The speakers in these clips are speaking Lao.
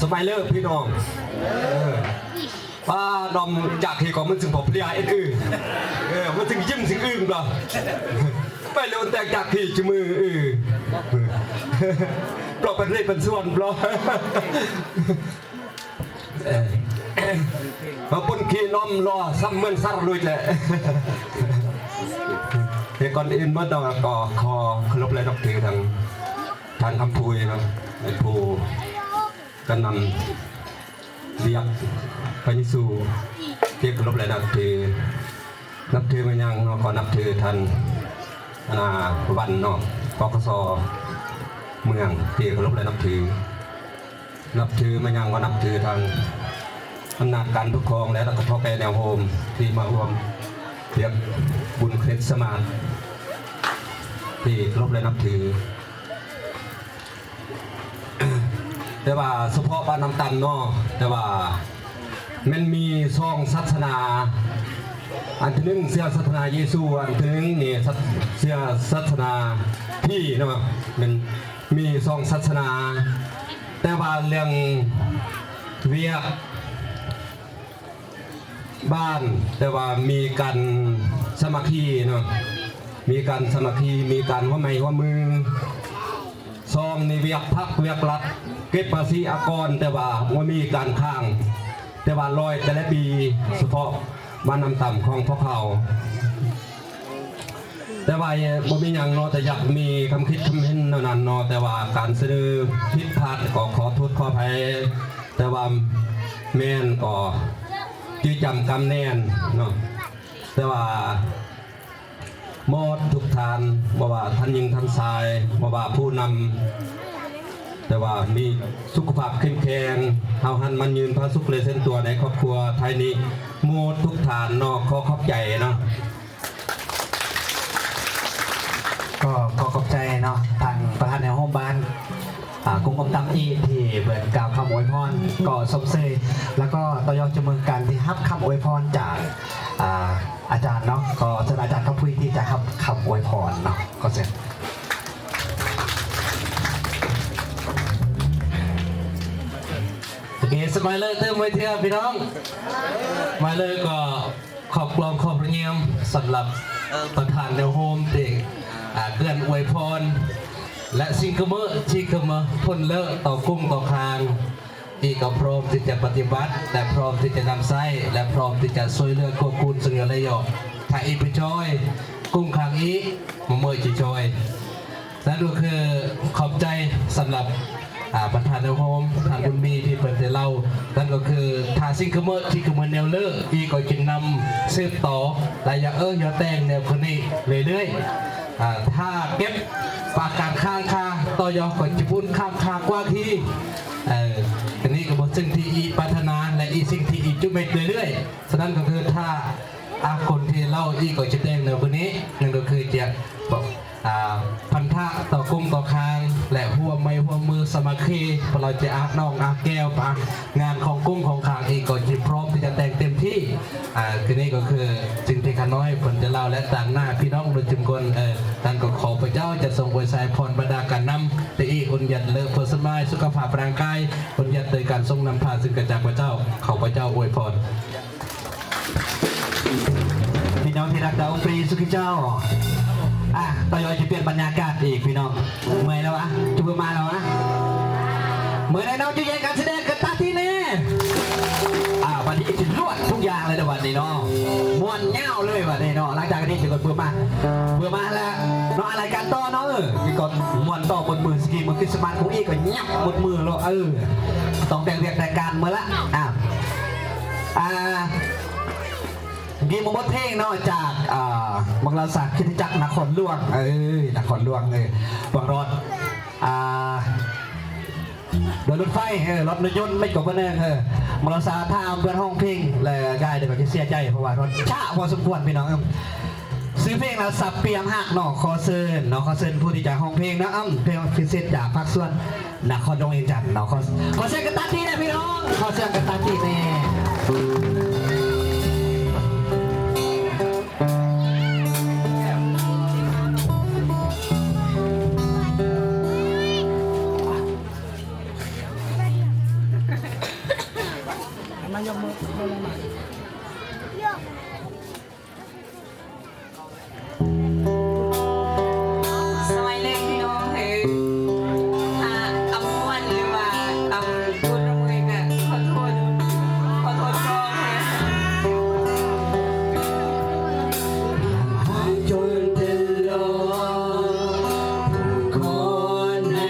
ສະໄໝເລີພີ່ນ້ອງ ເອີ ປ້ານອມຈາກທີ່ກໍມັນຈຶ່ງບໍ່ເພຍເອັດອື ເອີ ມັນຈຶ່ງຍິ້ມຈຶ່ງອຶ້ງບໍ່ ໄປເລີແຕ່ງຈາກທີ່ຈະມື ເອີ ເພາະເປັນເລເປັນສ່ວນບໍ່ ເອີ ເຮົາປຸ້ນຂີ້ນອມລໍຊ້ຳເໝືອນສັດລຸຍແຫຼະ ເຮັດກ່ອນອື່ນໝົດເນາະ ກໍຂໍເຄົາລົບແລະນັບຖືທາງທ່ານຄຳພູເນາະ ເປັນຜູ້ ການນຳວຽກພະເຢຊູທີ່ເຄົາລົບແລະນັບຖື ນັບຖືມາຍັງເນາະ ກໍນັບຖືທ່ານ ອັນນ່າ ວັນເນາະ ປກສ ເມືອງທີ່ເຄົາລົບແລະນັບຖື ນັບຖືມາຍັງກໍນັບຖືທາງອຳນາດການປົກຄອງ ແລະ ແລ້ວກໍເຖົ້າແກ່ແນວໂຮມທີ່ມາຮ່ວມວຽກບຸນຄຣິດສະມາດທີ່ເຄົາລົບແລະນັບຖື. ແຕ່ວ່າສະເພາະບ້ານນ້ຳຕານເນາະ ແຕ່ວ່າແມ່ນມີສອງສາສະໜາ ອັນທີໜຶ່ງເຊື່ອສາສະໜາເຢຊູ ອັນທີໜຶ່ງນີ້ເຊື່ອສາສະໜາພີເນາະ ແມ່ນມີສອງສາສະໜາ ແຕ່ວ່າເລື່ອງວຽກ ບ້ານ ແຕ່ວ່າມີການສາມັກຄີເນາະ ມີການສາມັກຄີ ມີການຮ່ວມໄມ້ຮ່ວມມື. ສອງ ໃນວຽກພັກວຽກລັດ ເກັບພາສີອາກອນ ແຕ່ວ່າບໍ່ມີການຄ້າງ ແຕ່ວ່າລອຍແຕ່ລະປີ ສະເພາະບ້ານນ້ຳຕານຂອງພວກເຮົາ. ແຕ່ວ່າບໍ່ມີຫຍັງເນາະ ແຕ່ຢາກມີຄຳຄິດຄຳເຫັນແນວນັ້ນເນາະ ແຕ່ວ່າການສະເໜີຜິດພາດກໍຂໍໂທດຂໍອະໄພ ແຕ່ວ່າແມ່ນກໍຈື່ຈຳກຳແໜ້ນເນາະ ແຕ່ວ່າໝົດທຸກທ່ານ ບໍ່ວ່າທ່ານຍິງທ່ານຊາຍ ບໍ່ວ່າຜູ້ນຳ ແຕ່ວ່າມີສຸຂະພາບເຂັ້ມແຂງ ເຮົາຫັ້ນໝັ້ນຍືນຜາສຸກ ແລະ ເຊິ່ງຕົວໃນຄອບຄົວໄທນີ້ໝົດທຸກທ່ານເນາະ ຂໍຂອບໃຈເນາະ. ກໍຂໍຂອບໃຈເນາະ ທາງປະທານແນວໂຮມບ້ານ ອາ ກຸງອອມຕຳອີກ ທີ່ເພິ່ນກ່າວຄຳອວຍພອນ ກໍຊົມເຊີຍ ແລ້ວກໍຕໍ່ຍອດຈະເມືອງການທີ່ຮັບຄຳອວຍພອນຈາກ ອາ ອາຈານເນາະ ກໍເຊີນອາຈານຄຳພຸຍທີ່ຈະຮັບຄຳອວຍພອນເນາະ ຂໍເຊີນ. ໂອເຄ ສະໄໝເລີຕື່ມໄວ້ເທື່ອພີ່ນ້ອງ ສະໄໝເລີກໍ ຂອບກອງຂອບພະຍາມສຳລັບປະທານແນວໂຮມທີ່ ອາ ເກື້ອນອວຍພອນ ແລະ ສິ່ງກະເມີທີ່ກະເມີພົ້ນເລີຕໍ່ກຸ້ງຕໍ່ຄາງ ອີກກໍພ້ອມທີ່ຈະປະຕິບັດ ແລະ ພ້ອມທີ່ຈະນຳໃຊ້ ແລະ ພ້ອມທີ່ຈະຊ່ວຍເຫຼືອເກື້ອກູນ ຊຶ່ງເຫຼືອໄຫຼຢອກ ຖ້າອີກໄປຊ່ອຍກຸ້ງຄາງອີກ ມາເມີຈະຊ່ອຍ. ນັ້ນກໍຄືຂອບໃຈສຳລັບ ອາ ປະທານແນວໂຮມ ທ່ານບຸນມີ ທີ່ເພິ່ນໄດ້ເລົ່າ ນັ້ນກໍຄື ຖ້າສິ່ງກະເມີທີ່ກະເມີແນວເລີ ອີກກໍຈະນຳສືບຕໍ່ ແລະ ຢ່າເອີ່ຢ່າແຕ່ງແນວຄົນນີ້ເລື້ອຍໆ ອາ ຖ້າເກັບປາກການຄ້າງຄາ ຕໍ່ຍອກກໍຈະພຸ້ນຄ້າງຄາກວ່າທີ່ ເອີ ອັນນີ້ກໍບໍ່ສິ່ງທີ່ອີກປາດຖະໜາ ແລະ ອີກສິ່ງທີ່ອີກຈຸເມັດເລື້ອຍໆ. ສະນັ້ນກໍຄື ຖ້າອາຄົນທີ່ເລົ່າອີກກໍຈະແຕ່ງແນວຄົນນີ້ ນັ້ນກໍຄືຈະ ອາ ພັນທະຕໍ່ກຸ້ງຕໍ່ຄາງ ແລະ ຮ່ວມໄມ້ຮ່ວມມືສາມັກຄີ ເພາະເຮົາຈະອາກໜອງອາກແກ້ວ ອາກງານຂອງກຸ້ງຂອງຄາງ ອີກກໍຈະພ້ອມທີ່ຈະແຕ່ງເຕັມທີ່. ອາ ຄືນີ້ກໍຄືສິ່ງທີ່ຂ້ານ້ອຍເພິ່ນຈະເລົ່າ ແລະ ຕາງໜ້າພີ່ນ້ອງໂດຍຊຸມຄົນ ເອີ ທ່ານກໍຂໍພະເຈົ້າຈະຊົງອວຍໄຊພອນບັນດາການນຳ ແຕ່ອີກອົນຍັດເລີເພິ່ນສະໝາຍສຸຂະພາບຮ່າງກາຍ ອົນຍັດໂດຍການຊົງນຳພາ ຊຶ່ງກະຈາກພະເຈົ້າ ເຂົາພະເຈົ້າອວຍພອນ. ພີ່ນ້ອງທີ່ຮັກ ດາອົງປຣີສຸຂິເຈົ້າ ອາ ຕາຢອຍຈະປ່ຽນບັນຍາກາດອີກພີ່ນ້ອງ ເມື່ອຍແລ້ວວະ ຈະເບິ່ງມາແລ້ວວະ ເມື່ອຍແລ້ວເນາະ ຈະແຍກການສະແດງກັນຕາທີ່ແນ່ ອາ ບັດນີ້ຊິລວດທຸກຢ່າງເລີຍເດີບັດນີ້ເນາະ ມ່ວນຍາວເລີຍບັດນີ້ເນາະ ຫຼັງຈາກນີ້ຊິເບິ່ງມາ ເບິ່ງມາແລ້ວເນາະ ລາຍການຕໍ່ເນາະ ເອີ ນີ້ກໍມ່ວນຕໍ່ໝົດມື້ ສະກີມາຄຣິດສະມາດຂອງອີກກໍຍັບໝົດມື້ໂລດ ເອີ ຕ້ອງແຕ່ງວຽກແຕ່ງການເມື່ອລະ ອາ ອາ ເມື່ອກີ້ມາບົດເພງເນາະ ຈາກ ອາ ບັງລາສາຄຣິສຕະຈັກນະຄອນຫຼວງ ເອີ ນະຄອນຫຼວງ ເອີ ບັງຣອດ ອາ ໂດຍລົດໄຟ ເອີ ລົດຍົນ ເມັດກໍບໍ່ແນ່ ເອີ ບັງລາສາຖ້າເພິ່ນຮ້ອງເພງ ແລະ ກາຍເດກໍຈະເສຍໃຈ ເພາະວ່າລົດຊ້າພໍສົມຄວນ ພີ່ນ້ອງ ເອີ ຊື່ເພງລະສັບປ່ຽມຮັກເນາະ ຂໍເຊີນເນາະ ຂໍເຊີນຜູ້ທີ່ຈະຮ້ອງເພງເນາະ ເພງພິເສດຈາກພາກສ່ວນ ນະຄອນຫຼວງວຽງຈັນເນາະ ຂໍ ຂໍສຽງກັນຕາມຕີແດ່ພີ່ນ້ອງ ຂໍສຽງກັນຕາມຕີແດ່. ເ ມາຍົກມື ຍົກມື ສະບາຍດີພີ່ນ້ອງເອີຍ ຖ້າອຳມ່ວນ ຫຼືວ່າອຳ ບໍ່ລົງເລີຍກະຂໍໂທດ ຂໍໂທດກ່ອນເດີ.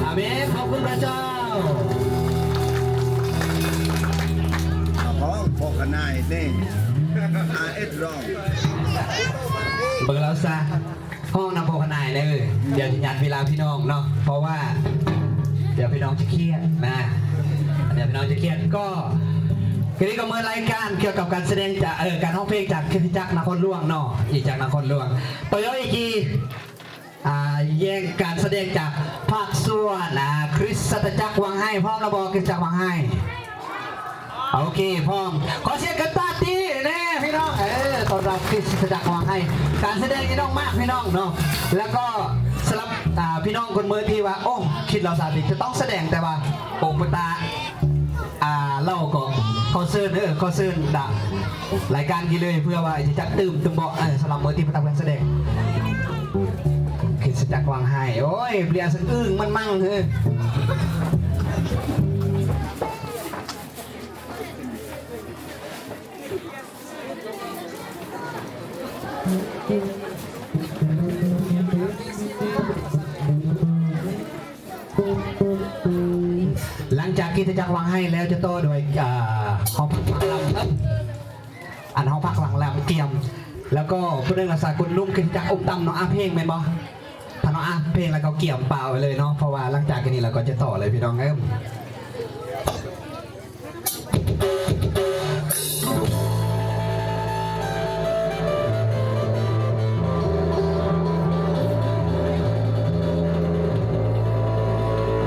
ອາເມນ ຂອບຄຸນພະເຈົ້າ. ຮ້ອງພໍ່ຂະໜາຍເດ້ ອາເອັດຮ້ອງ ເບິ່ງລາວຊະ ຮ້ອງນຳພໍ່ຂະໜາຍເດີ. ດຽວຊິຫຍັດເວລາພີ່ນ້ອງເນາະ ເພາະວ່າດຽວພີ່ນ້ອງຈະຄຽດນະ ດຽວພີ່ນ້ອງຈະຄຽດ. ກໍ ກະນີ້ກໍເໝິດລາຍການກ່ຽວກັບການສະແດງຈາກ ເອີ ການຮ້ອງເພງຈາກຄຣິສຕະຈັກນະຄອນຫຼວງເນາະ ອີກຈາກນະຄອນຫຼວງ. ຕໍ່ອີກ ອ່າ ແຍກການສະແດງຈາກພາກສ່ວນ ອ່າ ຄຣິສຕະຈັກວັງໄຮ. ພ້ອມແລ້ວບໍ່ ຄຣິສຕະຈັກວັງໄຮ? ໂອເຄ ພ້ອມ. ຂໍສຽງກັນຕາຕີແດ່ພີ່ນ້ອງ. ເອີ ຕ້ອນຮັບຄຣິສຕະຈັກວັງໄຮ. ການສະແດງທີ່ນ້ອງມາກ ພີ່ນ້ອງເນາະ. ແລ້ວກໍສຳລັບ ອ່າ ພີ່ນ້ອງຄົນເມີທີ່ວ່າ ໂອ້ ຄິດລາວສາຕິຈະຕ້ອງສະແດງ ແຕ່ວ່າ ໂອປະຕາ ອ່າ ລາວກໍຂໍເຊີນ ເອີ ຂໍເຊີນດາ ລາຍການກີເລີຍ ເພື່ອວ່າຈະຈັດຕື່ມ ຕື່ມເບາະ ເອີ ສຳລັບມື້ທີ່ປະທັບການສະແດງ ຄຣິສຕະຈັກວັງໄຮ. ໂອ້ຍ ເບຍສະອຶ້ງມັນມັງເຮີ. ຫຼັງຈາກຄຣິສຕະຈັກວັງໄຮແລ້ວ ຈະຕໍ່ດ້ວຍ ອ່າ ຫ້ອງພັກຫຼັງລຳ ອັນຫ້ອງພັກຫຼັງລຳກຽມ ແລ້ວກໍຜູ້ໜຶ່ງລະສາກົນໜຸ່ມຄຣິສຕະຈັກອົມຕຳເນາະ ອາເພງແມ່ນບໍ່? ຖ້າເນາະ ອາເພງແລ້ວກໍກຽມປາໄວ້ເລີຍເນາະ ເພາະວ່າຫຼັງຈາກນີ້ລະກໍຈະຕໍ່ເລີຍພີ່ນ້ອງເອີຍ.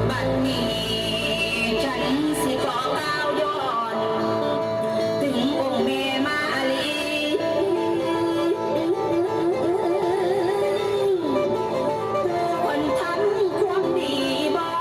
ບັດນີ້ ຄົນທຳຄວາມດີບໍ່?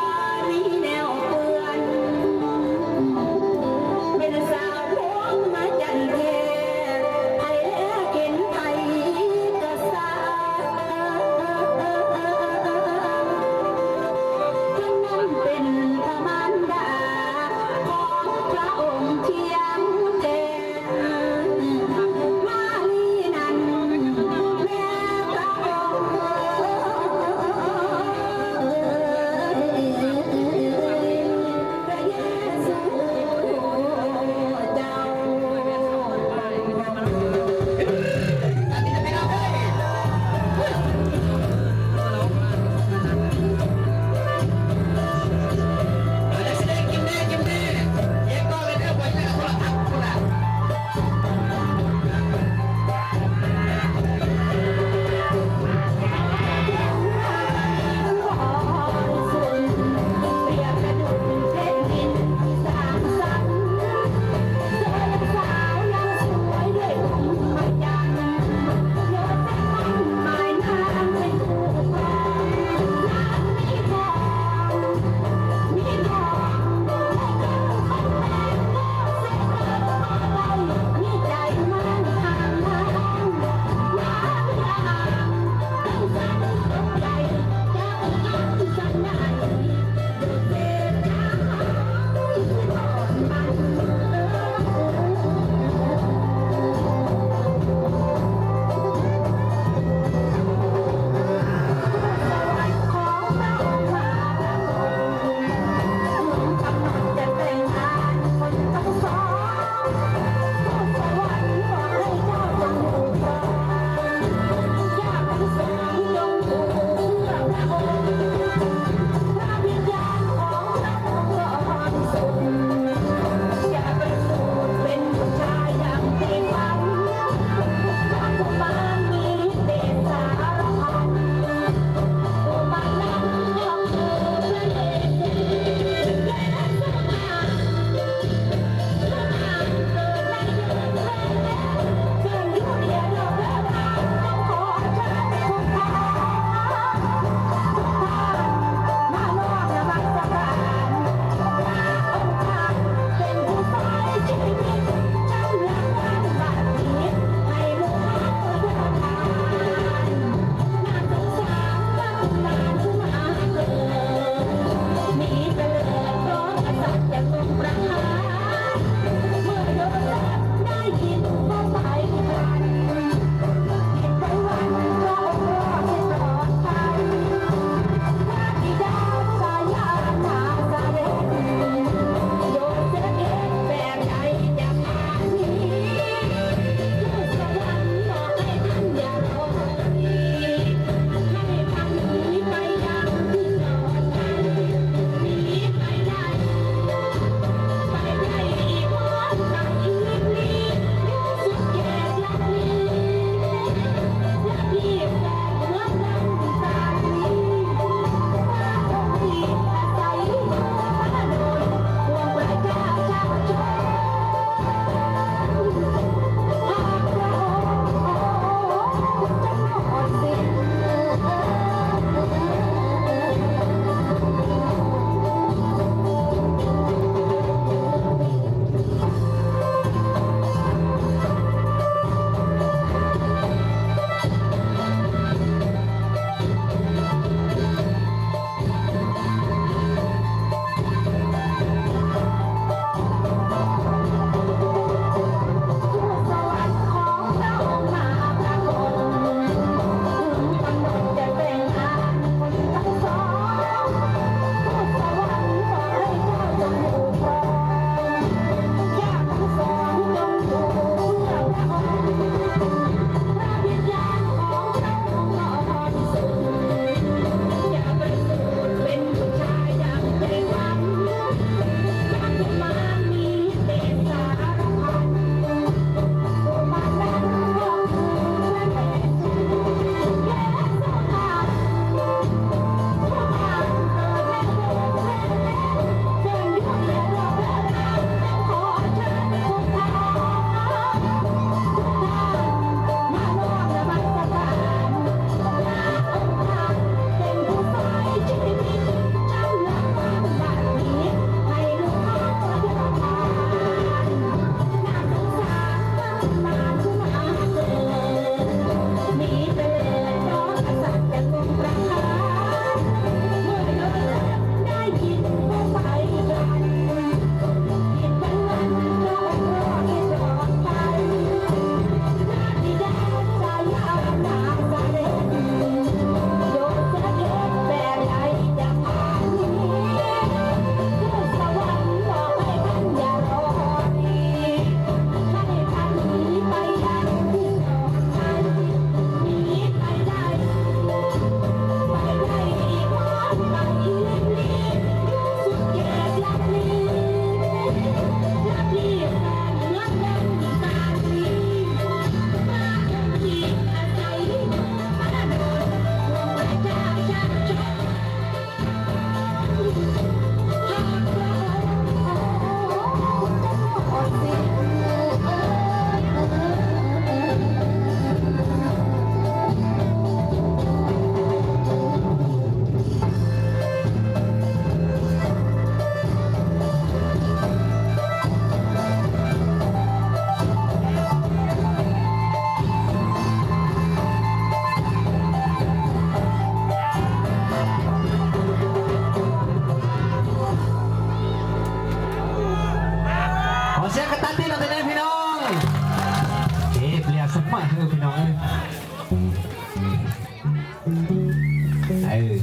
ເອີ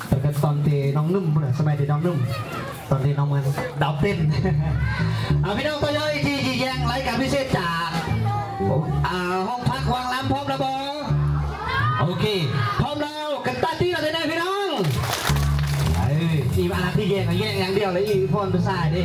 ແຕ່ກໍຕອນທີ່ນ້ອງໜຸ່ມພຸ້ນນະ ສະໄໝທີ່ນ້ອງໜຸ່ມ ຕອນທີ່ນ້ອງເມືອງດາວເຕັ້ນ. ເອົາ ພີ່ນ້ອງ ຕໍ່ຍອດອີກທີ ທີ່ແຍ່ງລາຍການພິເສດຈາກ ອ່າ ຫ້ອງພັກວັງລຳ ພ້ອມແລ້ວບໍ່? ໂອເຄ ພ້ອມແລ້ວກໍຕັດຕີເອົາເລີຍນະພີ່ນ້ອງ. ເອີ ທີ່ວ່າທີ່ແຍ່ງ ແຍ່ງຢ່າງດຽວເລີຍ ອີ່ພອນພາສາເດ້.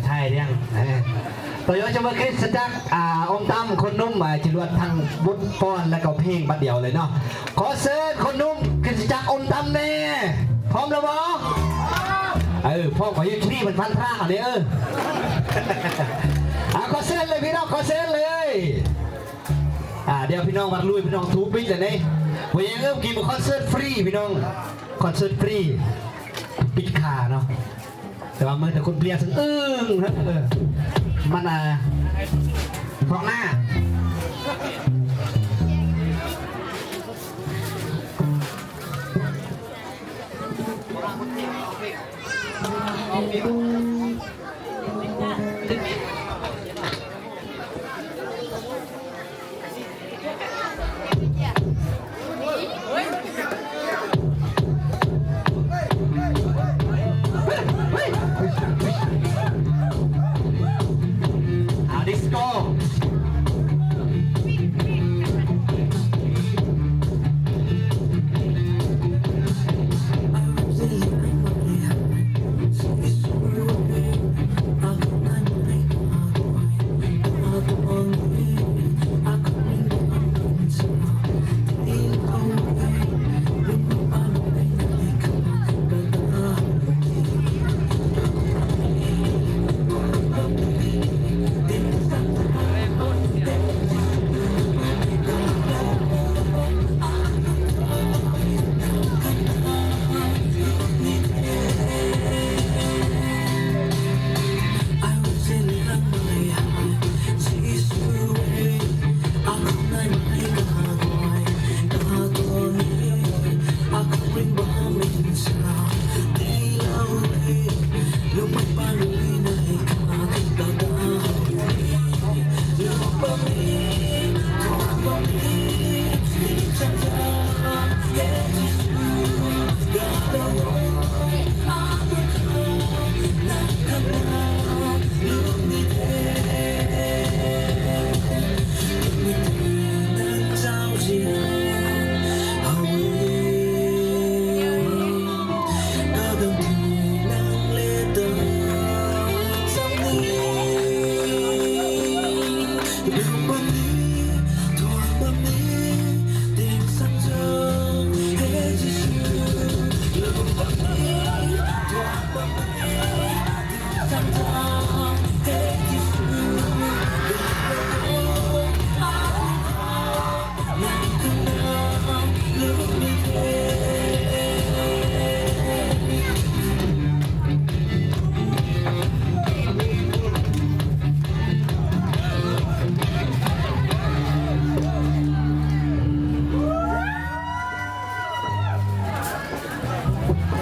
ຖ່າຍເລື່ອງ ເອີ ຕໍ່ຍອດຈະມາຄຣິສຕະຈັກ ອາ ອົມຕຳ ຄົນໜຸ່ມ ອາ ຈະລວດທັງບົດຟ້ອນ ແລະກໍເພງບັດດຽວເລີຍເນາະ. ຂໍເຊີນຄົນໜຸ່ມຄຣິສຕະຈັກອົມຕຳແດ່. ພ້ອມແລ້ວບໍ່? ເອີ ພ້ອມ ຂໍຢູ່ທີ່ເພິ່ນຟັນທາເອົາເດີ. ເອີ ອາ ຂໍເຊີນເລີຍພີ່ນ້ອງ ຂໍເຊີນເລີຍ. ອາ ດຽວພີ່ນ້ອງວັດລຸຍ ພີ່ນ້ອງທູປິດແລ້ວເດ້. ບໍ່ຍັງເອີ້ມກິນຄອນເສີດຟຣີພີ່ນ້ອງ ຄອນເສີດຟຣີ ປິດຂາເນາະ. ແຕ່ວ່າເບິ່ງແຕ່ຄົນເປຍສະອຶ້ງ ເອີ ມັນ ອ່າ ເພາະໜ້າ.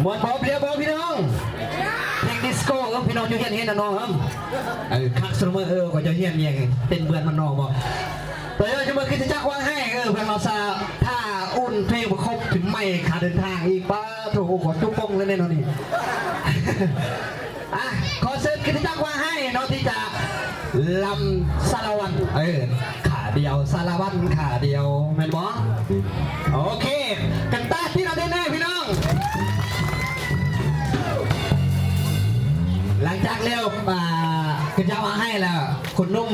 ມ່ວນບໍ່ ເພຍບໍ່ພີ່ນ້ອງ? ເພງດິສໂກ້ ເອີ ພີ່ນ້ອງຢູ່ຮຽນເຫັນນະນ້ອງ ເອີ ຄັກສະເໝີ ເອີ ກວ່າເຈົ້າຮຽນແຍງເຕັ້ນເບືອນມັນນ້ອງບໍ່? ແຕ່ວ່າຈະມາຄຣິສຕະຈັກວັງໄຮ ເອີ ເພິ່ນມາສາ ຖ້າອຸ່ນເພງບໍ່ຄົບ ໃໝ່ຄ່າເດີນທາງອີກ ປາໂທ ໂອ້ ຂໍຈຸປົງເລີຍແນ່ນອນນີ້. ອ່ະ ຂໍເຊີນຄຣິສຕະຈັກວັງໄຮເນາະ ທີ່ຈະລຳສາລະວັນ ເອີ ຂາດຽວສາລະວັນຂາດຽວ ແມ່ນບໍ່? ໂອເຄ ກັນຕາທີ່ເຮົາໄດ້ແນ່ພີ່ນ້ອງ. ຫຼັງຈາກແລ້ວ ອ່າ ຄຣິສຕະຈັກວັງໄຮແລ້ວ ຄົນໜຸ່ມ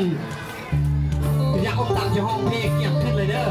ຢາກອົບຕຳຈະຮ້ອງເພງ ກຽມຂຶ້ນເລີຍເດີ.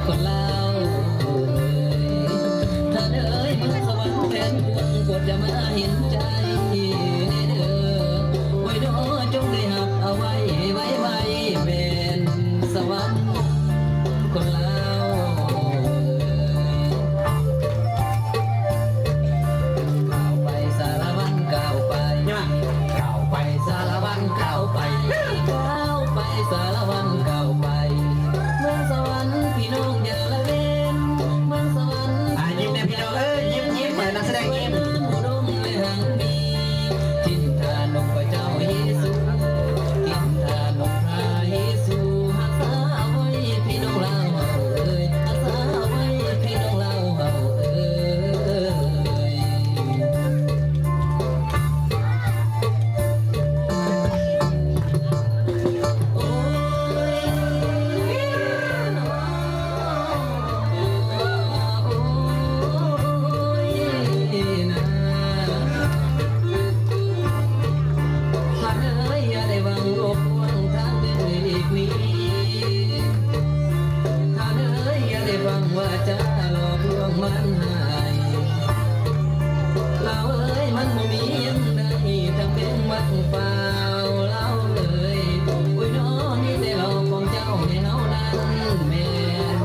ຄົນລາວເອີຍ ທ່ານເອີຍ ເມືອງສະຫວັນແຂວງເມືອງ ໂປດຈະມາເຫັນໃຈແດ່ເດີ ໂອ້ຍເນາະ ຈົ່ງໄດ້ຮັບເອົາໄວ້ ໄວ້ ໄວ້ແມ່ນສະຫວັນ ຄົນລາວເອີຍ ກ້າວໄປສາລະວັນ ກ້າວໄປ ຍະ ກ້າວໄປສາລະວັນ ກ້າວໄປ ກ້າວໄປສາລະວັນ ກ້າວໄປ ເມືອງສະຫວັນ ພີ່ນ້ອງຢ່າລະເວັນ ເມືອງສະຫວັນ ອ່າ ຍິ້ມແດ່ພີ່ນ້ອງເອີຍ ຍິ້ມ ຍິ້ມ ໃຫ້ນັກສະແດງຍິ້ມ ອຸດົມແລະຮັ່ງມີ ຖິ່ນຖານຂອງພະເຈົ້າເຢຊູ ຖິ່ນຖານຂອງພະເຢຊູ ຮັກສາເອົາໄວ້ພີ່ນ້ອງລາວເຮົາເອີຍ ຮັກສາເອົາໄວ້ພີ່ນ້ອງລາວເຮົາເອີຍ. ທ່ານເອີຍ ຢ່າໄດ້ຫວັງລົບກວນທາງເດີນອີກນີ້ ທ່ານເອີຍ ຢ່າໄດ້ຫວັງວ່າຈະຫຼອກລວງມານໃຫ້ ລາວເອີຍ ມັນບໍ່ມີຫຍັງໃດ ທັງເປັນມັກຟ້າວລາວເອີຍ ໂອ້ຍເນາະ ມີແຕ່ລອກຂອງເຈົ້າໃຫ້ເຮົານັ້ນແມ່ນ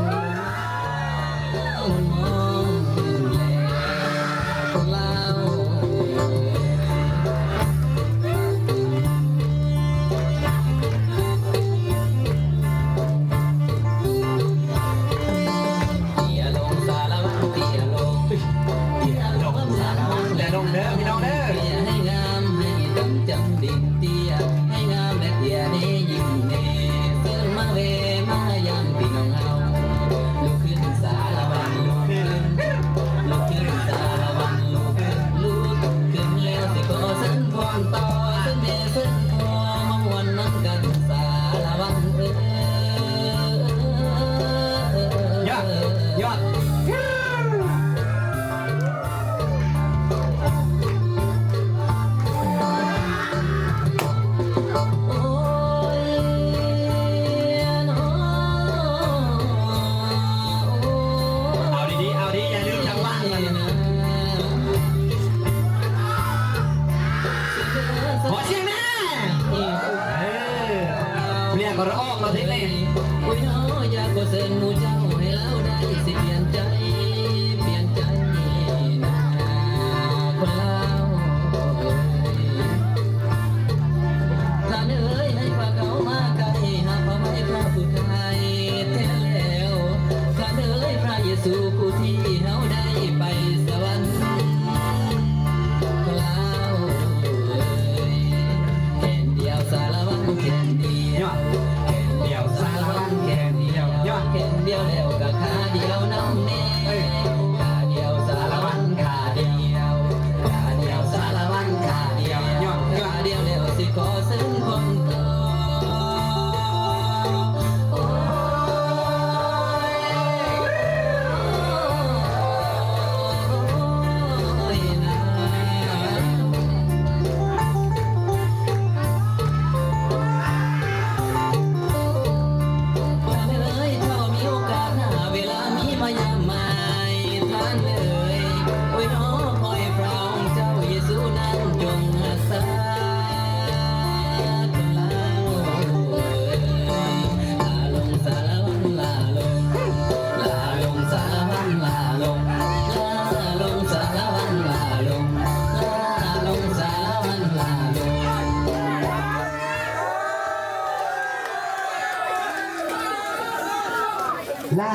ຍອດ ຍອດ. ເອົາດີໆ ເອົາດີ ຢ່າລືມຈັງຫວະ ຂໍສຽງແດ່. ເອີ ຮຽກຮ້ອງມາເພງນີ້ ໂອ້ຍເນາະ ຢາກຂໍເຊີນໝູ່ເຈົ້າໃຫ້ລາວໄດ້ຊິປ່ຽນໃຈ ປ່ຽນໃຈນາ ຄົນລາວເອີຍ ທ່ານເອີຍ ໃຫ້ພາເຂົາມາໃກ້ ຫາພາໄວ້ພາຜູ້ໄທແທ້ແລ້ວ ທ່ານເອີຍ ພະເຢຊູຜູ້ທີ່ເຮົາໄດ້ໄປສະຫວັນ ຄົນລາວເອີຍ. ແຂນດຽວສາລະວັນແຂນດຽວ ຍອດ ແຂນດຽວສາລະວັນແຂນດຽວ ຍອດ ແຂນດຽວແລ້ວກະຂາດຽວນຳແດ່ ເອີ ຂາດຽວສາລະວັນຂາດຽວ ຂາດຽວສາລະວັນຂາດຽວ ຍອດ ຍອດ ຂາດຽວແລ້ວຊິຂໍເຊີນຄົນຕໍ່ ໂອ້ຍ ໂອ້ຍນາ. ທ່ານເອີຍ ຖ້າວ່າມີໂອກາດໜ້າ ເວລາມີມາຢາມໃໝ່ ທ່ານເອີຍ ໂອ້ຍເນາະ ຂໍໃຫ້ພະອົງເຈົ້າເຢຊູນັ້ນຈົ່ງຮັກສາ ຄົນລາວເອີຍ ລາລົງສາລະວັນລາລົງ ລາລົງສາລະວັນລາລົງ ລາລົງສາລະວັນລາລົງ ລາລົງສາລະວັນລາລົງ. ລາ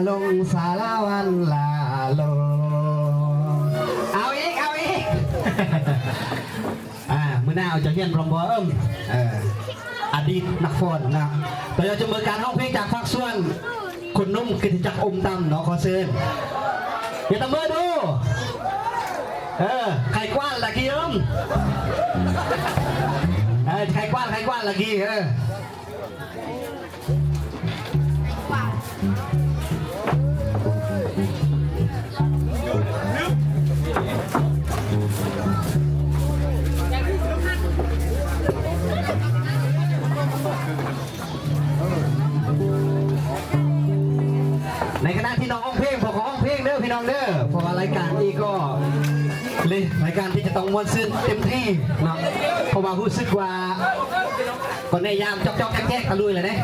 ລົງສາລະວັນລາລົງ ເອົາອີກ ເອົາອີກ ອ່າ ມື້ໜ້າເຈົ້າຮຽນລຳບໍ່ ເອີ ເອີ ອະດີດນັກຟ້ອນນະ ໂດຍສະເພາະຈະເບິ່ງການຮ້ອງເພງຈາກພາກສ່ວນ ຄຸນໜຸ່ມກິດຕິສັກ ອົມຕຳເນາະ ຂໍເຊີນ ຢ່າຕະເມີດູ ເອີ ໄຂ່ກວ້ານລະກີ້ເອີມ ເອີ ໄຂ່ກວ້ານ ໄຂ່ກວ້ານລະກີ້ ເອີ. ໃນຂະນະທີ່ນ້ອງຮ້ອງເພງ ພວກເຮົາຮ້ອງເພງເດີພີ່ນ້ອງເດີ ເພາະວ່າລາຍການນີ້ກໍເປັນລາຍການທີ່ຈະຕ້ອງມ່ວນຊື່ນເຕັມທີ່ເນາະ ເພາະວ່າຮູ້ສຶກວ່າຕອນນີ້ຍາມຈອກໆແຈກໆຕະລຸຍແລ້ວເດ້.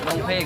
ຮ້ອງເພງ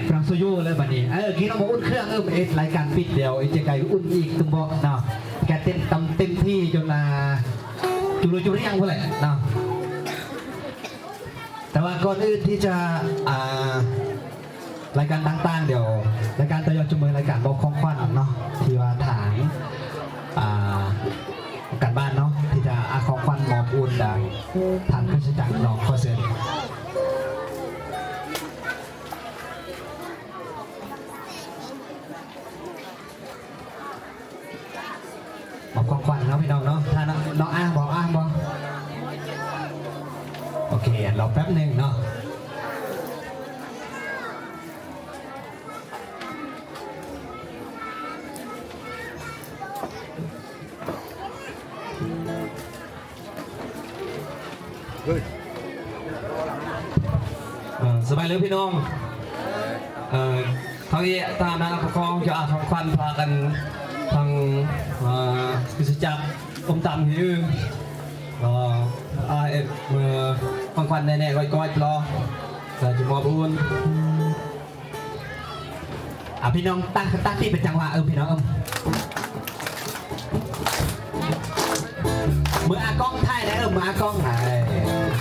ພລັງໂຊໂຍເລີຍບັດນີ້. ເອີ ກິນເອົາໝາກອຸ່ນເຄື່ອງ ເອີ ເຮັດລາຍການປິດ ດຽວອີກຈັກໄກອຸ່ນອີກ ຕຸ້ມບອກເນາະ ກະເຕັ້ນຕຳເຕັມທີ່ຈົນ ອ່າ ຈຸລຸຍຈຸຣຽງພຸ້ນແຫຼະເນາະ. ແຕ່ວ່າກ່ອນອື່ນທີ່ຈະ ອ່າ ລາຍການຕ່າງໆ ດຽວລາຍການຕໍ່ຍອດຈຸມມືລາຍການມອບຂອງຂວັນເນາະ ທີ່ວ່າທາງ ອ່າ ການບ້ານເນາະ ທີ່ຈະ ອ່າ ຂອງຂວັນມອບອຸ່ນຈາກທາງຄຣິສຕະຈັກເນາະ ຂໍເຊີນ. ມອບຂອງຂວັນເນາະ ພີ່ນ້ອງເນາະ. ຖ້ານ້ອງ ນ້ອງອ້າງບໍ່? ອ້າງບໍ່? ໂອເຄ ລອແປັບໜຶ່ງເນາະ. ເອີ ສະບາຍດີພີ່ນ້ອງ. ເອີ ທາງນີ້ ທາງນາຍປົກຄອງຈະເອົາຂອງຂວັນພາກັນທາງ ເອີ ຄຣິສຕະຈັກອົມຕຳນີ້ ກໍ ອ່າ ເອີ ຂອງຂວັນແນ່ໆ ກ້ອຍໆ ລອ ກໍຈະມອບອຸ່ນ. ອ່ະ ພີ່ນ້ອງຕັ້ງ ຕັ້ງສະຕິເປັນຈັງຫວະ ເອີ ພີ່ນ້ອງ ເອີ ມືອາກ້ອງຖ່າຍແດ່ ເອີ ມືອາກ້ອງ ເອີ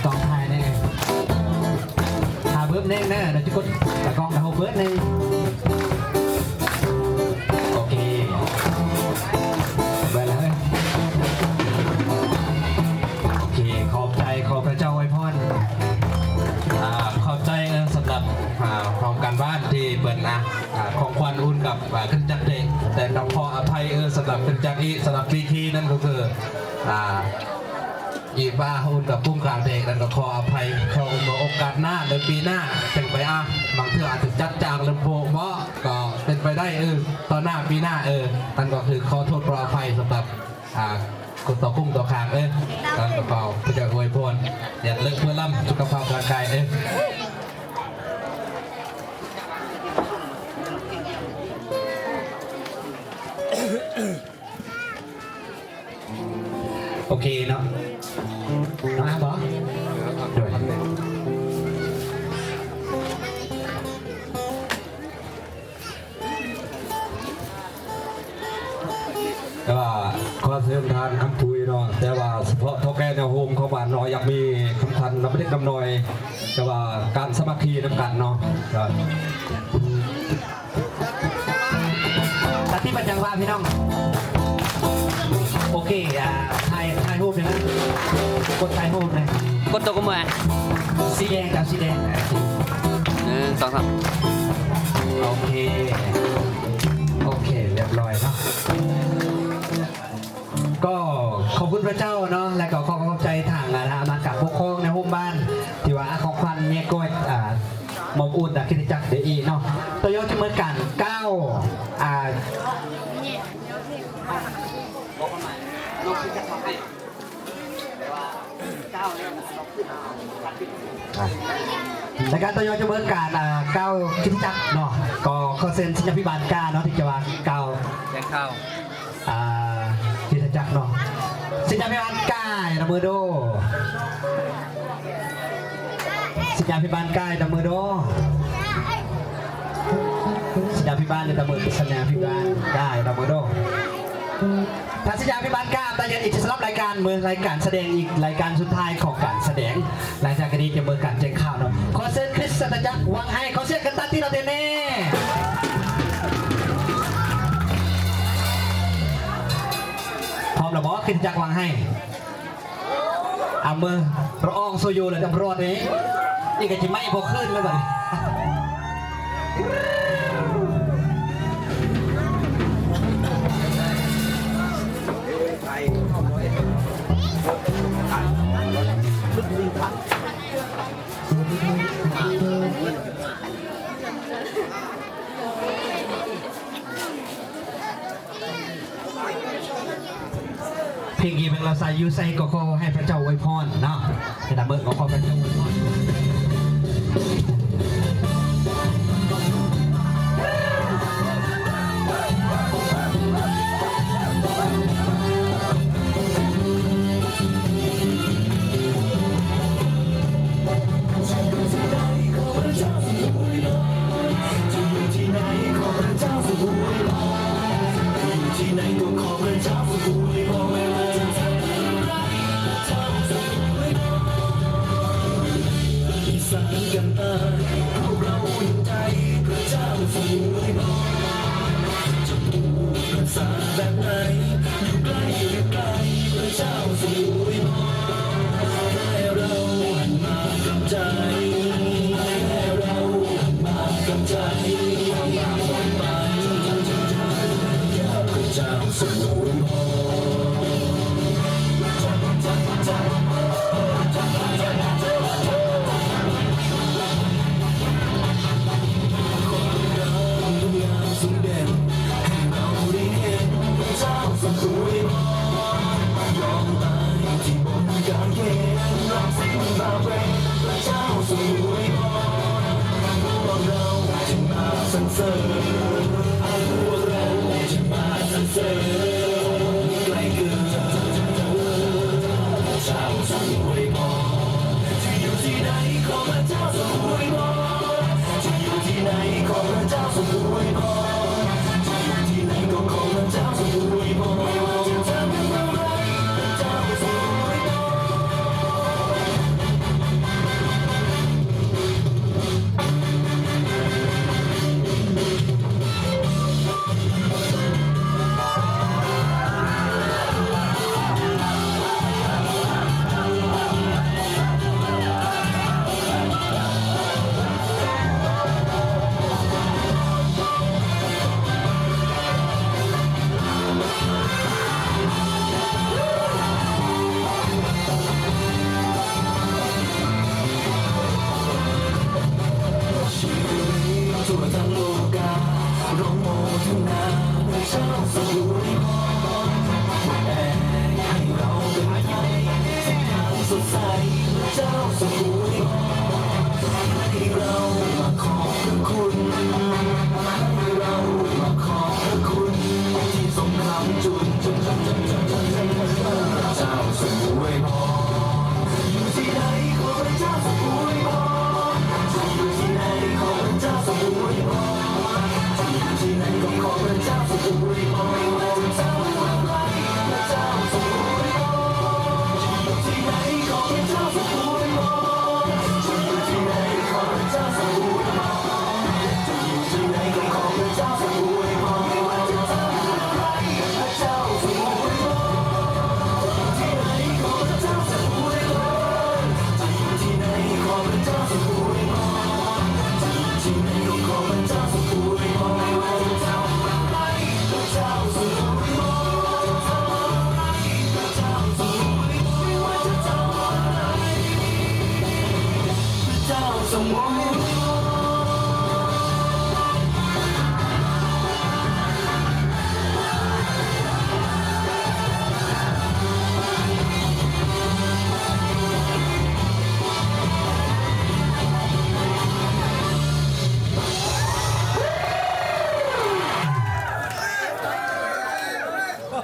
ກ້ອງຖ່າຍແດ່ ຖ້າເບີບແນ່ງເດີ ດຽວຈະກົດຕາກ້ອງນະ ເຮົາເບີບແນ່. ໂອເຄ ໄປເລີຍ. ໂອເຄ ຂອບໃຈ ຂໍພະເຈົ້າອວຍພອນ. ອ່າ ຂອບໃຈ ເອີ ສຳລັບ ອ່າ ຫ້ອງການບ້ານທີ່ເພິ່ນ ອ່າ ອ່າ ຂອງຂວັນອຸ່ນກັບ ອ່າ ຄຣິສຕະຈັກເດ ແຕ່ຕ້ອງຂໍອະໄພ ເອີ ສຳລັບຄຣິສຕະຈັກອີກ ສຳລັບປີຄີນັ້ນກໍຄື ອ່າ ອີບາອຸ່ນກັບປຸ້ງກາງເດ ນັ້ນກໍຂໍອະໄພ. ຂໍໂອກາດໜ້າ ໃນປີໜ້າຈຶ່ງໄປ ອ່າ ບາງເທື່ອອາດຈະຈັດຈ້າງເລີ່ມໂພເບາະ ກໍເປັນໄປໄດ້ ເອີ ຕໍ່ໜ້າ ປີໜ້າ ເອີ ນັ້ນກໍຄືຂໍໂທດຂໍອະໄພສຳລັບ ອ່າ ກົນຕໍ່ກຸ້ງຕໍ່ຄາງເອີ ແລ້ວກໍຂໍພະເຈົ້າອວຍພອນ ຢ່າເລີກເພື່ອລຳ ສຸຂະພາບຮ່າງກາຍເອີ. ໂອເຄເນາະ ມາບໍ? ໂດຍ. ແຕ່ວ່າຂໍເຊີນທ່ານຄຳປຸຍເນາະ ແຕ່ວ່າສະເພາະເຖົ້າແກ່ແນວໂຮມຂອງບ້ານເນາະ ຢາກມີຄຳຂວັນນຳເລັກນຳນ້ອຍ ແຕ່ວ່າການສາມັກຄີນຳກັນເນາະ ກໍ ຕັດທີ່ປະຈັງຫວະພີ່ນ້ອງ. ໂອເຄ ອ່າ ຖ່າຍ ຖ່າຍຮູບໜຶ່ງນະ ກົດຖ່າຍຮູບນະ ກົດຕົວກັບມື ສີແດງ ເອົາສີແດງ ໜຶ່ງ ສອງ ສາມ ໂອເຄ ໂອເຄ ລຽບລ້ອຍເນາະ. ກໍຂອບຄຸນພະເຈົ້າເນາະ ແລະກໍຂໍຂອບໃຈທາງອານາມັດການປົກຄອງໃນໂຮມບ້ານ ທີ່ວ່າອາຂອງຂວັນແຍກກ້ອຍ ອາ ມອບອຸ່ນອາຄຣິສຕະຈັກເດອີເນາະ. ຕໍ່ຍອດຈະເມີການກ້າວ ອາ ໃນການຕໍ່ຍອດຈະເມີການ ອ່າ ກ້າວຄຣິສຕະຈັກເນາະ ກໍຂໍເຊີນສິດຍາພິບານກ້າເນາະ ທີ່ຈະວ່າກ້າວ ແຈ້ງຂ່າວ ອ່າ ຄຣິສຕະຈັກເນາະ. ສິດຍາພິບານກ້າ ຍົກມືດູ. ສິດຍາພິບານກ້າ ຍົກມືດູ. ສິດຍາພິບານ ຍົກມື ສິດຍາພິບານກ້າ ຍົກມືດູ. ທ່ານສິດຍາພິບານກ້າ ຕາເຢັນອີກສຳລັບລາຍການ ເມີລາຍການສະແດງອີກລາຍການສຸດທ້າຍຂອງການສະແດງ ຫຼັງຈາກນີ້ຈະເມີການແຈ້ງຂ່າວເນາະ. ຂໍເຊີນຄຣິສຕະຈັກວັງໄຮ ຂໍສຽງກັນຕັດທີ່ລາວເຕັນແນ່. ພ້ອມແລ້ວບໍ່ ຄຣິສຕະຈັກວັງໄຮ? ອາ ເມີລະອອງໂຊໂຍແລ້ວຕຳຫຼວດເດ້ ນີ້ກໍຊິໄໝ້ບໍ່ຄືນແລ້ວບັດນີ້. ເພງກີເພງລາວຊາຍຢູ່ໃສກໍຂໍໃຫ້ພະເຈົ້າອວຍພອນເນາະ ເປັນລະເມີກໍຂໍພະເຈົ້າອວຍພອນ.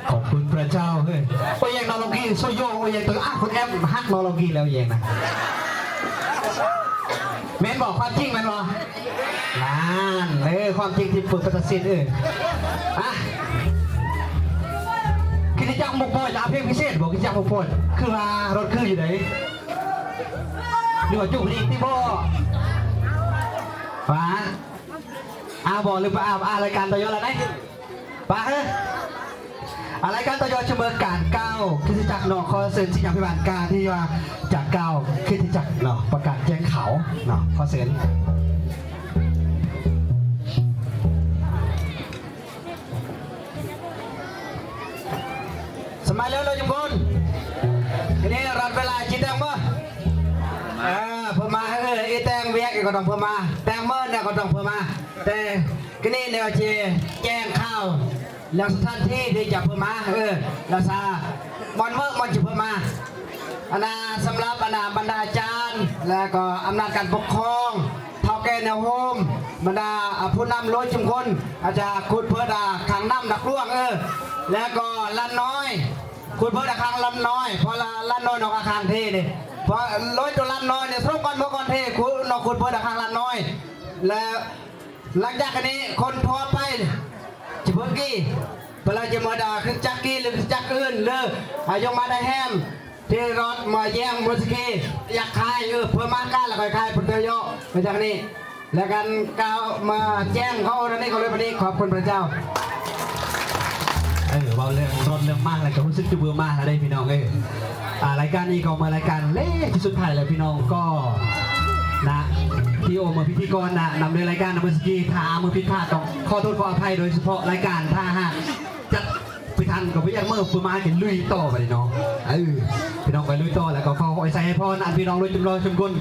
ຂອບຄຸນພຣະເຈົ້າເຮີ້ຍ. ໂອ້ຍ ຫຍັງນໍລອງກີໂຊໂຢ ໂອ້ຍ ຫຍັງຕົວ ອາ ຄຸນແອມຮັກນໍລອງກີແລ້ວ ຫຍັງນະ ແມ່ນບໍ່? ຄວາມຈິງແມ່ນບໍ່? ນັ້ນ ເອີ ຄວາມຈິງທີ່ເປີດປະຕາສິດ ເອີ ອະ ຄຣິສຕະຈັກມຸກບອຍ ຈະເອົາເພງພິເສດບໍ່? ຄຣິສຕະຈັກມຸກບອຍ ຄືວ່າລົດຄືຢູ່ໃດ ຫຼືວ່າຈຸກລີກຕິບໍ່? ວ່າ ອາ ບໍ່ ຫຼືວ່າ ອາ ອາ ລາຍການຕະຍົລະໄດ ປະເຮີ ອາ ລາຍການຕະຍົຈະເມີການກ່າວຄຣິສຕະຈັກເນາະ. ຂໍເຊີນສິດຍາພິບານການທີ່ວ່າຈະກ່າວຄຣິສຕະຈັກເນາະ ປະກາດແຈ້ງຂ່າວເນາະ. ຂໍເຊີນ. ສະບາຍແລ້ວເນາະທຸກຄົນ. ທີນີ້ລັດເວລາຈິແຕ່ງເມີ ເອີ ເພິ່ນມາ ເອີ ອີແຕ່ງວຽກກໍຕ້ອງເພິ່ນມາ ແຕ່ງເມີແນວກໍຕ້ອງເພິ່ນມາ ແຕ່ ກະນີ້ແນວຈະແຈ້ງຂ່າວ ແລ້ວສະຖານທີ່ທີ່ຈະເພິ່ນມາ ເອີ ລາຊາ ບ່ອນເວີກບ່ອນຈະເພິ່ນມາ ອັນນາ ສຳລັບ ອັນນາ ບັນດາອາຈານ ແລະກໍອຳນາດການປົກຄອງ ເຖົ້າແກ່ແນວໂຮມ ບັນດາ ອາ ຜູ້ນຳໂລຍຊຸມຊົນ ອາດຈະຂຸດເພີດ ອາ ຄັງນ້ຳໜັກຫຼວງ ເອີ ແລະກໍລ້ານນ້ອຍ ຂຸດເພີດ ອາ ຄັງລ້ານນ້ອຍ ເພາະລ້ານນ້ອຍນອກອາຄານເທເດ້ ເພາະໂລຍຕົວລ້ານນ້ອຍນີ້ ສະຫຼຸບກ່ອນເມື່ອກ່ອນເທ ຂຸດ ນອກຂຸດເພີດ ອາ ຄັງລ້ານນ້ອຍ ແລະ ຫຼັງຈາກອັນນີ້ຄົນທົ່ວໄປຈະເບິ່ງກີ່ ເວລາຈະເມີດາຄຣິສຕະຈັກກີ່ ຫຼືຄຣິສຕະຈັກອື່ນ ຫຼືອາຍົງມາດາແຮມ ທີ່ຮອດມາແຍ່ງມຸສກີ ຢາກຂາຍ ເອີ ເພື່ອມາການລະຄ່ອຍຂາຍພຸດທະຍອກ ເປັນຈັ່ງນີ້ ແລະກັນກ່າວມາແຈ້ງເຂົາອັນນີ້ເຂົາເລີຍ ບັດນີ້ຂອບຄຸນພະເຈົ້າ. ເອີ ເວົ້າເລື່ອງລົດເລື່ອງມາກແລ້ວກໍຮູ້ສຶກຈະເບື່ອມາກແລ້ວເດ້ພີ່ນ້ອງເອີຍ. ອ່າ ລາຍການນີ້ກໍເປັນລາຍການເລກທີ່ສຸດທ້າຍແລ້ວພີ່ນ້ອງ ກໍນະ ທີ່ໂອເມືອພິທີກອນນະ ນຳໂດຍລາຍການນຳເມືອສະກີ ຖ້າເມືອຜິດພາດຕ້ອງຂໍໂທດຂໍອະໄພ ໂດຍສະເພາະລາຍການ ຖ້າຫາກຈັດເປັນ ທັນກໍບໍ່ຢາກເມີ ປະມານກໍລຸຍຕໍ່ບາດນີ້ເນາະ. ເອີ ພີ່ນ້ອງໄປລຸຍຕໍ່ ແລ້ວກໍຂໍອວຍໄຊໃຫ້ພອນ ອັນພີ່ນ້ອງລຸຍຈຸມລໍຊຸມຄົນ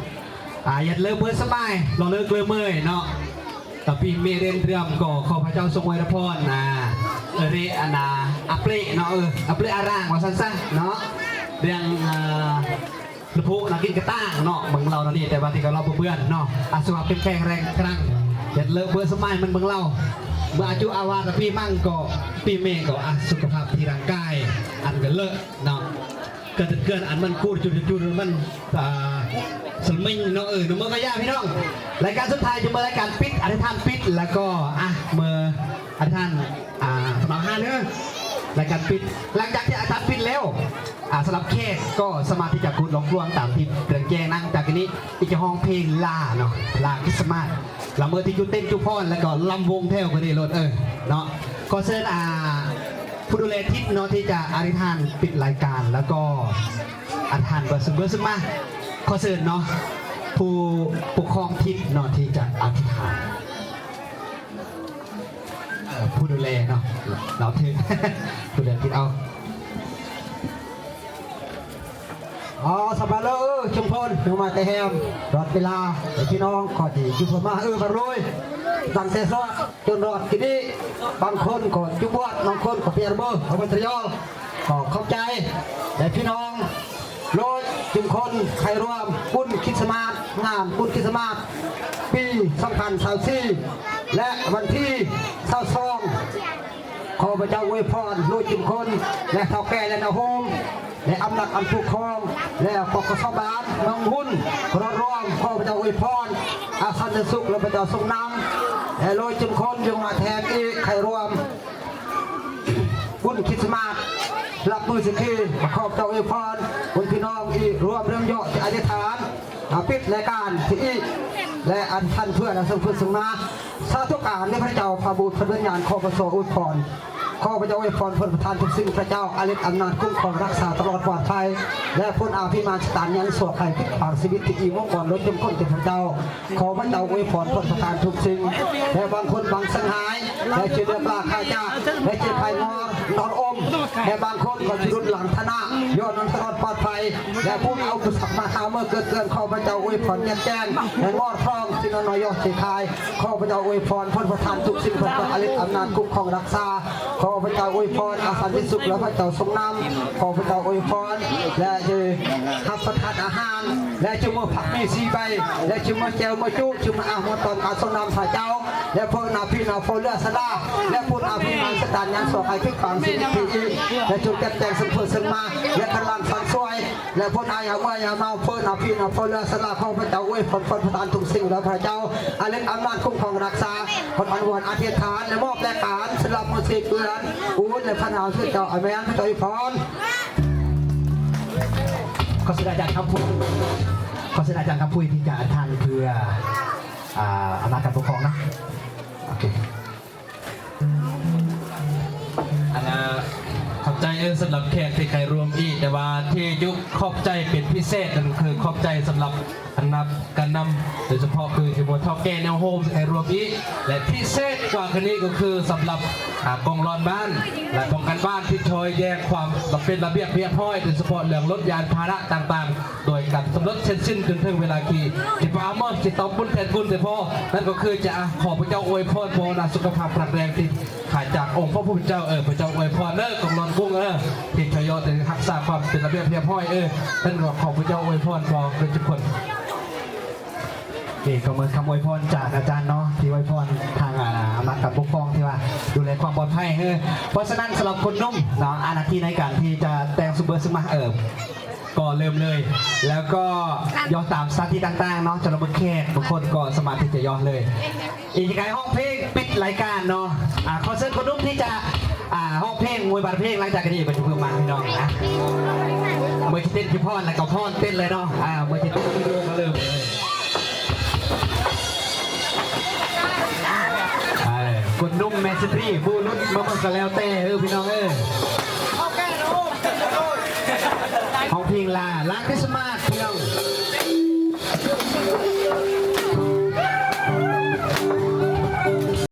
ອາ ຢ່າເລີເບີສະມາຍ ລໍເລີເລີເມີຍເນາະ. ຕະປີເມເຣນເດືອມກໍຂໍພະເຈົ້າຊົງອວຍພອນ ອາ ເອີເຣ ອັນນາ ອາເປລະເນາະ ເອີ ອາເປລະອາຣາງວ່າຊັ້ນຊະເນາະ. ເລື່ອງ ອາ ລະໂພນະກິນກະຕ່າງເນາະ ເບິ່ງເລົ່ານະນີ້ ແຕ່ວ່າທີ່ກໍເລົ່າບໍ່ເບື່ອນເນາະ. ອາ ສຸຂະພາບເຂັ້ມແຂງແຮງກະລັງ ເຮັດເລີເບີສະມາຍມັນເບິ່ງເລົ່າ. ເມື່ອອາຍຸອາວາຕະປີມັງກໍ ປີເມກໍ ອາ ສຸຂະພາບທີ່ຮ່າງກາຍ ອັນກໍເລີເນາະ ກະເກີນອັນມັນກູດຈຸດຈຸດມັນ ອາ ສະມິງເນາະ. ເອີ ນະໂມກາຍະ ພີ່ນ້ອງ ລາຍການສຸດທ້າຍ ຈະເມີລາຍການປິດ ອະທິຖານປິດ ແລ້ວກໍ ອາ ເມີ ອາຈານ ອາ ສຳລັບຫ້າເດີ ລາຍການປິດ. ຫຼັງຈາກທີ່ອາຈານປິດແລ້ວ ອາ ສຳລັບແຂກກໍສາມາດທີ່ຈະກູດຫຼອກລວງຕາມທີ່ແຈ້ງນາງຈາກນີ້ ອີກຈະຮ້ອງເພງລາເນາະ ລາຄຣິສມາດ ລະເມີທີ່ຈຸເຕັ້ນຈຸພອນ ແລ້ວກໍລຳວົງແຖວກັນນີ້ໂລດ ເອີ ເນາະ. ຂໍເຊີນ ອາ ຜູ້ດູແລທິດເນາະ ທີ່ຈະອະທິຖານປິດລາຍການ ແລ້ວກໍອະທິຖານເບີຊຶມ ເບີຊຶມມາ. ຂໍເຊີນເນາະ ຜູ້ປົກຄອງທິດເນາະ ທີ່ຈະອະທິຖານ ເອີ ຜູ້ດູແລເນາະ ລາວເຖິງ ຜູ້ດູແລທີ່ເອົາ ອໍ ສະບາຍເລີ ຊຸມພົນ ຍັງມາແຕ່ແຮມ ຕະຫຼອດເວລາ ແລະ ພີ່ນ້ອງກໍທີ່ຢູ່ເຂົ້າມາ ເອີ ບາດໂລຍ ຕັ້ງແຕ່ສອດຈົນຮອດທີ່ນີ້ ບາງຄົນກໍຈຸບວດ ບາງຄົນກໍປ່ຽນເບີ ເອົາມາຕະຍອງ ຂໍຂອບໃຈ ແລະ ພີ່ນ້ອງໂລຍຊຸມຄົນ ໃຫ້ຮ່ວມບຸນຄຣິສມາດ ງານບຸນຄຣິສມາດປີສອງພັນຊາວສີ່ ແລະ ວັນທີຊາວສອງ ຂໍພະເຈົ້າອວຍພອນໂລຍຊຸມຄົນ ແລະ ເຖົ້າແກ່ ແລະ ນາໂຮມ ແລະ ອຳນາດອັນປົກຄອງ ແລະ ປກສ ບ້ານເມືອງຮຸນ ຕະຫຼອດລວມ ຂໍພະເຈົ້າອວຍພອນ ອາສັນຕິສຸກ ແລະ ພະເຈົ້າຊົງນຳ ແລະ ໂລຍຊຸມຄົນ ຢູ່ມາແທນອີກ ໃຫ້ຮ່ວມ ບຸນຄຣິສມາດ ຮັບມື້ສິກຄີ ຂໍພະເຈົ້າອວຍພອນ ບຸນພີ່ນ້ອງອີກ ຮ່ວມເລື່ອງເຍາະທີ່ອະທິຖານ ອາ ປິດລາຍການທີ່ອີກ ແລະ ອັນທັນເພື່ອນ ແລະ ເຊິ່ງເພື່ອນເຊິ່ງມາ ສາທຸການໃນພະເຈົ້າ ພະບຸດ ພະວິນຍານ ຂໍພະເຈົ້າອວຍພອນ ຂໍພະເຈົ້າອວຍພອນເພິ່ນປະທານທຸກສິ່ງ ພະເຈົ້າອາລິດອຳນາດຄຸ້ມຄອງຮັກສາຕະຫຼອດປອດໄພ ແລະ ພົນອາພິມານສະຕານຍັນສວກໄຄພິດຂວາງຊີວິດທີ່ອີ່ມົງກອນລົດຈົນຄົນເປັນພະເຈົ້າ ຂໍພະເຈົ້າອວຍພອນເພິ່ນປະທານທຸກສິ່ງ ແລະ ບາງຄົນບາງສັງຫາຍ ແລະ ເຈເດືອປາຄາຈາ ແລະ ເຈໄພງອນອນອົມ ແລະ ບາງຄົນກໍຈະລຸນຫຼັງທະນະ ຍ້ອນນັ້ນຕະຫຼອດປອດໄພ ແລະ ຜູ້ເອົາຜູ້ສັກມາຫາເມື່ອເກີດເກີນ ຂໍພະເຈົ້າອວຍພອນແຈກແຈງ ແລະ ງອດທອງທີ່ນອນນອຍຢອກເສຂາຍ ຂໍພະເຈົ້າອວຍພອນເພິ່ນປະທານທຸກສິ່ງ ເພິ່ນປະອາລິດອຳນາດຄຸ້ມຄອງຮັກສາ ຂໍພະເຈົ້າອວຍພອນອາສັນຕິສຸກ ແລະ ພະເຈົ້າຊົງນຳ ຂໍພະເຈົ້າອວຍພອນ ແລະ ຈະຮັບປະທານອາຫານ ແລະ ຈະເມືອຜັກມີສີ່ໃບ ແລະ ຈະເມືອແຈ່ວເມືອຈຸ ຈະເມືອອາຫານຕອນການຊົງນຳພະເຈົ້າ ແລະ ເພິ່ນອາພິນາໂຟເລືອສະລາ ແລະ ພຸດອາພິມານສະຕານຍັນສວກໄຄພິດຂວາງຊີວິດທີ່ອີກ ແລະ ຈົງຈັດແຈງເຊິ່ງເພິ່ນເຊິ່ງມາ ແລະ ກຳລັງສັນສວຍ ແລະ ພົນອາຍາເມື່ອຍາເມົາ ເພິ່ນອາພິນາໂຟເລືອສະລາ ຂໍພະເຈົ້າອວຍພອນເພິ່ນປະທານທຸກສິ່ງ ແລະ ພະເຈົ້າອາລິດອຳນາດຄຸ້ມຄອງຮັກສາ ຂໍອະນຸໂມທະນາອະທິຖານ ແລະ ມອບລາຍການສຳລັບມື້ທີ່ເພື່ອນອູນ ແລະ ພະນາເຈົ້າອາເມນ ພະເຈົ້າອວຍພອນ. ຂໍເຊີນອາຈານຄຳພຸດ ຂໍເຊີນອາຈານຄຳພຸດທີ່ຈະອະທິຖານເພື່ອ ອາ ອຳນາດການປົກຄອງເນາະ ໂອເຄ. ອັນນາ ຂອບໃຈເອີສຳລັບແຂກທີ່ໄດ້ຮ່ວມອີກ ແຕ່ວ່າທີ່ຢາກຂອບໃຈເປັນພິເສດນັ້ນຄືຂອບໃຈສຳລັບອັນນາການນຳ ໂດຍສະເພາະຄືທີ່ໝູ່ເຖົ້າແກ່ແນວໂຮມໄດ້ຮ່ວມອີກ ແລະ ພິເສດກວ່າຄືນີ້ກໍຄືສຳລັບ ອາ ກອງຫຼອນບ້ານ ແລະ ປ້ອງກັນບ້ານທີ່ຊ່ອຍແຍງຄວາມເປັນລະບຽບຮຽບຮ້ອຍ ໂດຍສະເພາະເລື່ອງລົດຍານພາຫະນະຕ່າງໆ ໂດຍການກຳນົດເສັດສິ້ນຈົນເຖິງເວລາທີ່ ທີ່ພະອາເມີ ທີ່ຕອບບຸນແທນຄຸນແຕ່ພໍ ນັ້ນກໍຄືຈະ ອາ ຂໍພະເຈົ້າອວຍພອນພາວະນາສຸຂະພາບແຂງແຮງທີ່ ຂາຍຈາກອົງພະຜູ້ເປັນເຈົ້າ ເອີ ພະເຈົ້າອວຍພອນເດີ ກອງຫຼອນກຸ້ງເອີ ທີ່ທະຍອຍຮັກສາຄວາມເປັນລະບຽບຮຽບຮ້ອຍເອີ ເພິ່ນກໍຂໍພະເຈົ້າອວຍພອນພວກເຮົາທຸກຄົນ. ນີ້ກໍເໝືອນຄຳອວຍພອນຈາກອາຈານເນາະ ທີ່ອວຍພອນທາງ ອາ ອຳນາດການປົກຄອງທີ່ວ່າດູແລຄວາມປອດໄພເອີ ເພາະສະນັ້ນສຳລັບຄົນໜຸ່ມເນາະ ອາ ໜ້າທີ່ໃນການທີ່ຈະແຕ່ງຊຸມເບີຊຸມມາ ເອີ ກໍເລີ່ມເລີຍ ແລ້ວກໍຢອກຕາມສະຖານທີ່ຕ່າງໆເນາະ ຈະລະເມີແຂກ ບາງຄົນກໍສາມາດທີ່ຈະຢອກເລີຍ. ອີກກາຍຮ້ອງເພງປິດລາຍການເນາະ ອາ ຂໍເຊີນຄົນໜຸ່ມທີ່ຈະ ອາ ຮ້ອງເພງ ມວຍບາດເພງ ຫຼັງຈາກນີ້ເພິ່ນຈະເພີ່ມມາພີ່ນ້ອງນະ ເມື່ອຊິເຕັ້ນຊິຟ້ອນ ແລ້ວກໍຟ້ອນເຕັ້ນເລີຍເນາະ ອາ ເມື່ອຊິເຕັ້ນມາເລີ່ມເລີຍ. ເອີ ຄົນໜຸ່ມແມ່ສະຕຣີ ຜູ້ລຸ້ນມາເບິ່ງກໍແລ້ວແຕ່ເອີ ພີ່ນ້ອງເອີຍ ຮ້ອງເພງລາ ລາຄຣິສມາດ ພີ່ນ້ອງ.